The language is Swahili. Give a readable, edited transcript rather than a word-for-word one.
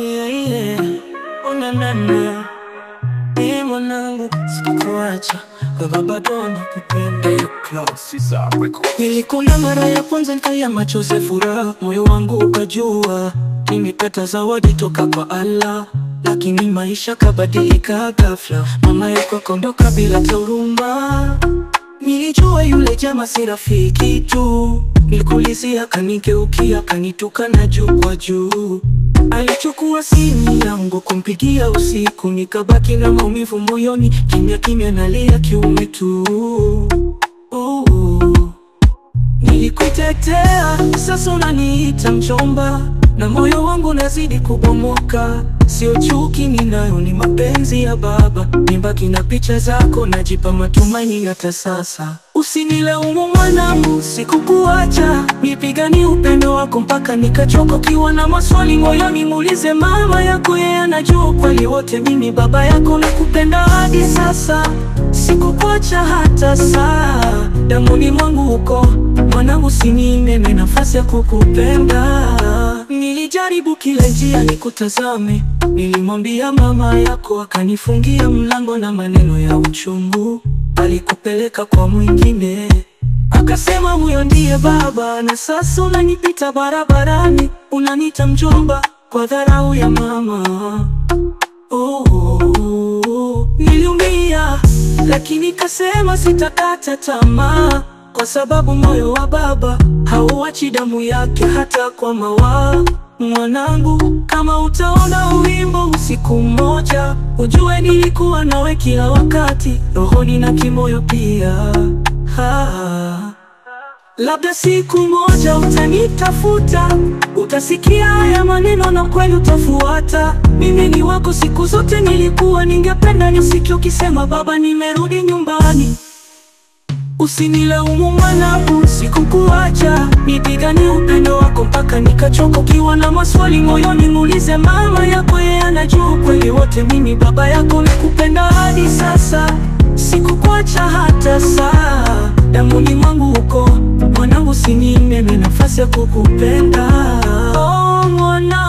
Yeah, yeah. Onanana. Ee mwanangu, sikukuacha, baba bado nakupenda. Nilikula mara ya kwanza nikaya machozi ya furaha, moyo wangu ukajua nimepata zawadi toka kwa Allah. Lakini maisha kabadilika ghafla, mama yako akaondoka bila huruma. Nilijua yule jamaa si rafiki tu, nilikulizia akanigeukia, akanitukana juu kwa juu. Alichukua simu yangu kumpigia usiku, nikabaki na maumivu moyoni, kimya kimya nalia kiume tu. Nilikutetea, sasa unaniita mchomba, na moyo wangu nazidi kubomoka. Sio chuki ninayo, ni mapenzi ya baba. Nibaki na picha zako, najipa matumaini hata sasa. Usinilaumu mwanangu, sikukuacha, nipiganie upendo wako mpaka nikachoka. Ukiwa na maswali moyoni muulize mama yako, yeye anajua ukweli wote. Mimi baba yako nakupenda hadi sasa, sikukuacha hata saa. Damuni mwangu uko mwanangu, usininyime nafasi ya kukupenda. Nilijaribu kila njia nikutazame, nilimwambia mama yako akanifungia mlango na maneno ya uchungu. Alikupeleka kwa mwingine, akasema huyo ndiye baba. Na sasa unanipita barabarani, unaniita mjomba kwa dharau ya mama. Oh, niliumia, lakini kasema sitakata tamaa, kwa sababu moyo wa baba hauachi damu yake hata kwa mawa. Mwanangu, kama utaona wimbo usiku mmoja, ujue nilikuwa nawe kila wakati, rohoni na kimoyo pia. Ha. Labda siku moja utanitafuta, utasikia haya maneno na kweli utafuata. Mimi ni wako siku zote nilikuwa, ningependa nisikie ukisema baba nimerudi nyumbani. Usinilaumu mwanangu, sikukuacha, nipiganie upendo wako mpaka nikachoka. Ukiwa na maswali moyoni muulize mama yako, yeye anajua ukweli wote. Mimi baba yako nakupenda hadi sasa, sikukuacha hata saa. Damuni mwangu uko mwanangu, usininyime nafasi ya kukupenda. Oh, mwanangu.